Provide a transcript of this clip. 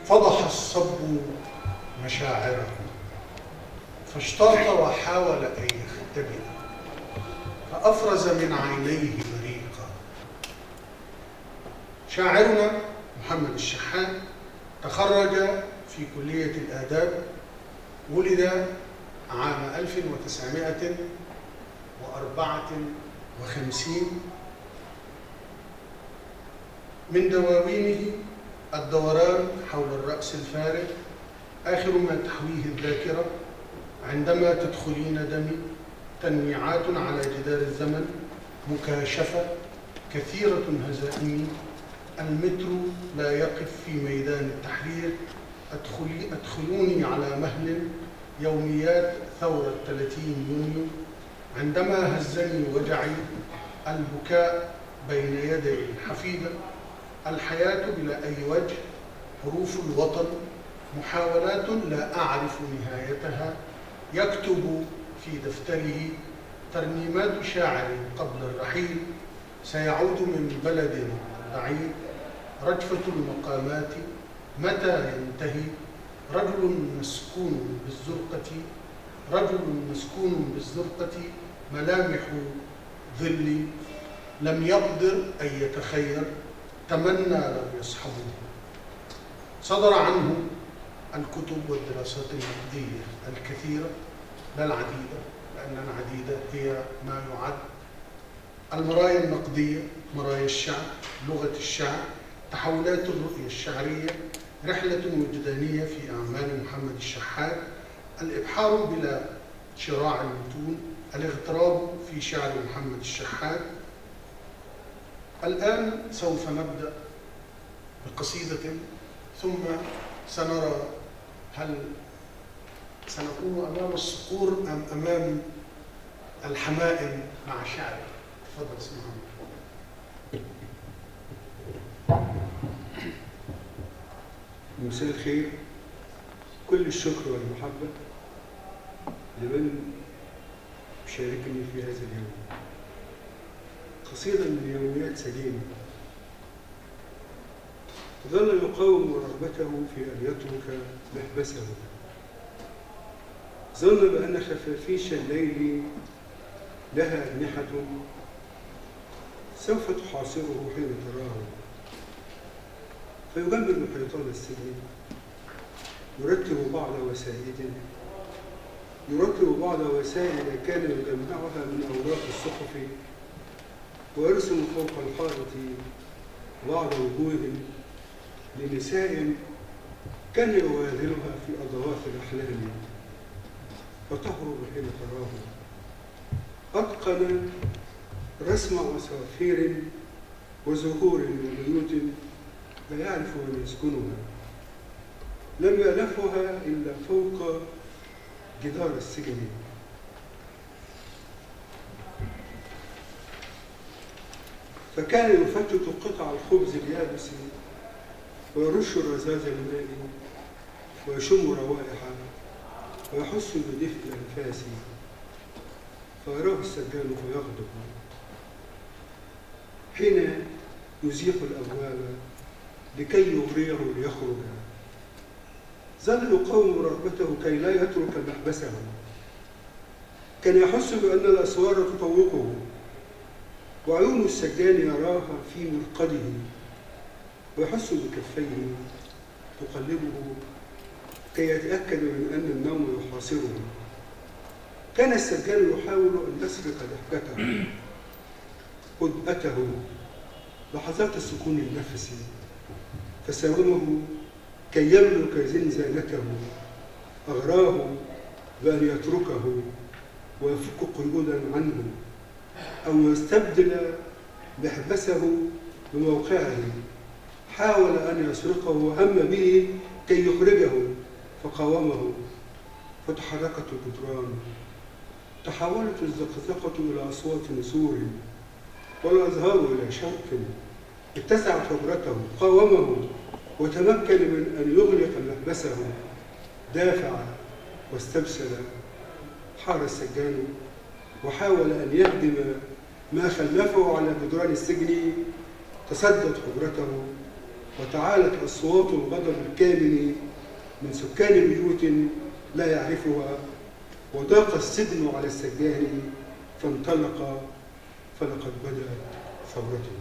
فضح الصب مشاعره، فاشتاط وحاول أن يختبئ، فأفرز من عينيه بريقا. شاعرنا محمد الشحات تخرج في كلية الآداب، ولد عام 1954. من دواوينه الدوران حول الرأس الفارغ، آخر ما تحويه الذاكرة، عندما تدخلين دمي، تنويعات على جدار الزمن، مكاشفة، كثيرة هزائمي، المترو لا يقف في ميدان التحرير، أدخلوني على مهل، يوميات ثورة 30 يونيو، عندما هزني وجعي، البكاء بين يدي الحفيدة، الحياة بلا أي وجه، حروف الوطن، محاولات لا أعرف نهايتها، يكتب في دفتره، ترنيمات شاعر قبل الرحيل، سيعود من بلد بعيد، رجفة المقامات، متى ينتهي، رجل مسكون بالزرقة، رجل مسكون بالزرقة، ملامح ظلي، لم يقدر أن يتخير، تمنى لو يصحبه. صدر عنه الكتب والدراسات النقدية الكثيرة، لا العديدة، لأن العديدة هي ما يعد المرايا النقدية، مرايا الشعر، لغة الشعر، تحولات الرؤية الشعرية، رحلة وجدانية في أعمال محمد الشحات، الإبحار بلا شراع المتون، الاغتراب في شعر محمد الشحات. الآن سوف نبدأ بقصيدة، ثم سنرى هل سنكون أمام الصقور أم أمام الحمائم مع شعر. تفضل سيدي محمد. مساء الخير. كل الشكر والمحبة لمن يشاركني في هذا اليوم. قصيدة من يوميات سجين ظل يقاوم رغبته في أن يترك محبسه. ظن بأن خفافيش الليل لها أجنحة سوف تحاصره حين تراه، فيجمل حيطان السجن، يرتب بعض وسائد، يرتب بعض وسائل كان يجمعها من أوراق الصحف، ويرسم فوق الحائط بعض وجوه لنساء كان يغازلها في أضواف الأحلام، فتهرب حين تراه. أتقن رسم عصافير وزهور وبيوت لا يعرف من يسكنها، لم يألفها إلا فوق جدار السجن. فكان يفتت قطع الخبز اليابس ويرش الرذاذ المائي ويشم روائح ويحس بدفء الأنفاس، فيراه السجان فيغضب حين يزيح الأبواب لكي يغريه ليخرج. ظل يقاوم رغبته كي لا يترك محبسه. كان يحس بأن الأسوار تطوقه، وعيون السجان يراها في مرقده، ويحس بكفيه تقلبه كي يتأكد من أن النوم يحاصره. كان السجان يحاول أن يسرق ضحكته، هدأته، لحظات السكون النفسي، فساومه كي يملك زنزانته، أغراه بأن يتركه ويفك قيودا عنه، أو يستبدل محبسه بموقعه. حاول أن يسرقه وهم به كي يخرجه، فقاومه، فتحركت الجدران، تحولت الزقزقة إلى أصوات نسور، والأزهار إلى شوك. اتسعت حجرته، قاومه وتمكن من أن يغلق محبسه. دافع واستبسل، حار السجان وحاول أن يهدم ما خلفه على جدران السجن. تسدت حجرته وتعالت أصوات الغضب الكامن من سكان بيوت لا يعرفها، وضاق السجن على السجان فانطلق، فلقد بدأت ثورته.